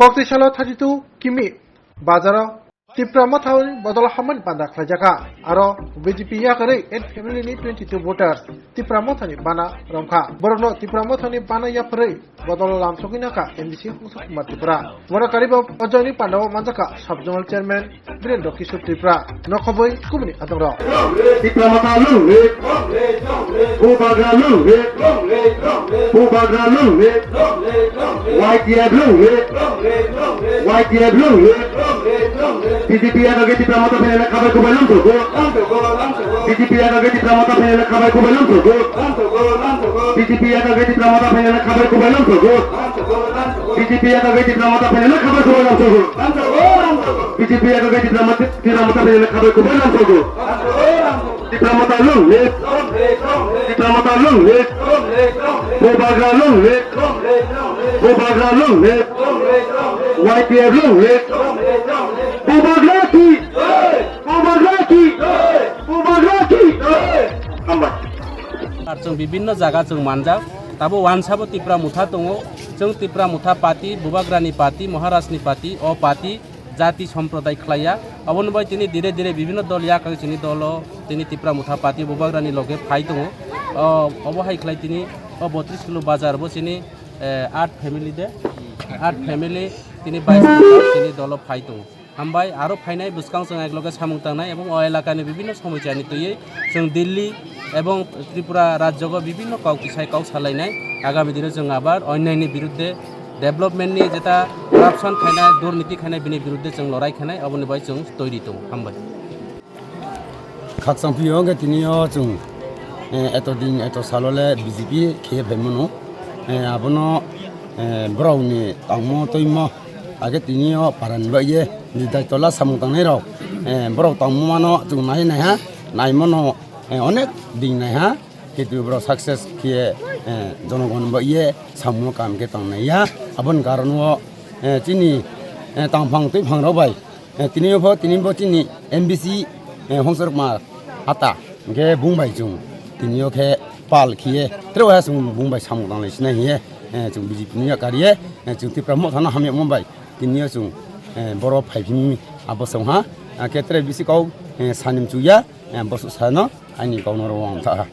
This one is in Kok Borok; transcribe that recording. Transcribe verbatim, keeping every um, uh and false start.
Kokti salo thirty two kimi bazaro Tipra Mothani bodol hamani bana khlaijaka. Aro B J P yakarwi eight family ni twenty two voters Tipra Mothani bana romkha. Borokno Tipra Mothani bana yapharwi bodol lamsogwi naka M D C Hongsa Kumar Tripura. Bono karibo o joini pandao manjaka Sub Zonal Chairman Birendra Kishore Tripura. Nokhobwi kubuni adongrok. Tipra Motha long live. Bubagra long live. Bubagra long live. Y T F long live. Y T F long live. B J P yakarwi Tipra Motha phainani khabai kubai lamsogo. B J P yakarwi Tipra Motha phainani khabai kubai lamsogo. B J P yakarwi Tipra Motha phainani khabai kubai lamsogo. B J P yakarwi Tipra Motha phainani khabai kubai lamsogo. B J P yakarwi Tipra Motha, Tipra Motha phainani khabai kubai lamsogo. Tipra Motha long live. Tipra Motha long live. Bubagra long live. Bubagra long live. Y T F long live. Bubagra ki. Bubagra ki. Bubagra ki. Hambai. Ar chwng bibinno jaga chwng manjak. Tabo wansabo Tipra Motha tongo. Chwng Tipra Motha party, Bubagrani party, Maharajni party, o party jati somprodai khlaiya. Aboni bai tini dire dire bibinno dol yakang chini dolo tini Tipra Motha party Bubagrani loge phai tongo. O, obo hai khlai tini o botris kilo bazar bo chini, eh, art family de, art family tini bai chini dolo phai tongo. Hambai, aro phainai bwskang chwng ekloge samung tangnai ebong o elakani bibinno somosyani twiwi chwng Delhi ebong Tripura rajyogo bibinno kok tisai kok salainai. Agami dino chwng abar onyaini birudde, development ni jeta corruption khainai, durniti khainai, bini birudde chwng lorai khainai, aboni bai chwng toiri tongo. Hambai. Khakchang phio hwnkhe tini o chwng, eh, eto din eto salo le B J P khe phaimano. Eh, abono, eh, borokni tangmo twimo age tini o parani bagwi nini daitwla samung tangnai rok, eh, borok tangmo mano chwng nai naiha, naimano, eh, onek din naiha, kitu borok success khe, eh, jonogon bagwi samung kam khe tangnaiya. Aboni karon o, eh, chini, eh, tangphang twiphang rok bai, eh, tini o pho, tini bo chini M B C, eh, Hongsa Rukma Hata, hwnkhe bung bai chwng tini o khe pal khiye, tre wahya chwng bung bai samung tanglai sinai hiye, eh, chwng B J P ni yakar ye, eh, chwng Tipra Mothano hamyakma bai tini o chwng, eh, boro phai phimi abo chwng ha, ah, khe tre bisi kok, eh, sanim chuya, eh, bosu sano ani kok no rw wng tha ha.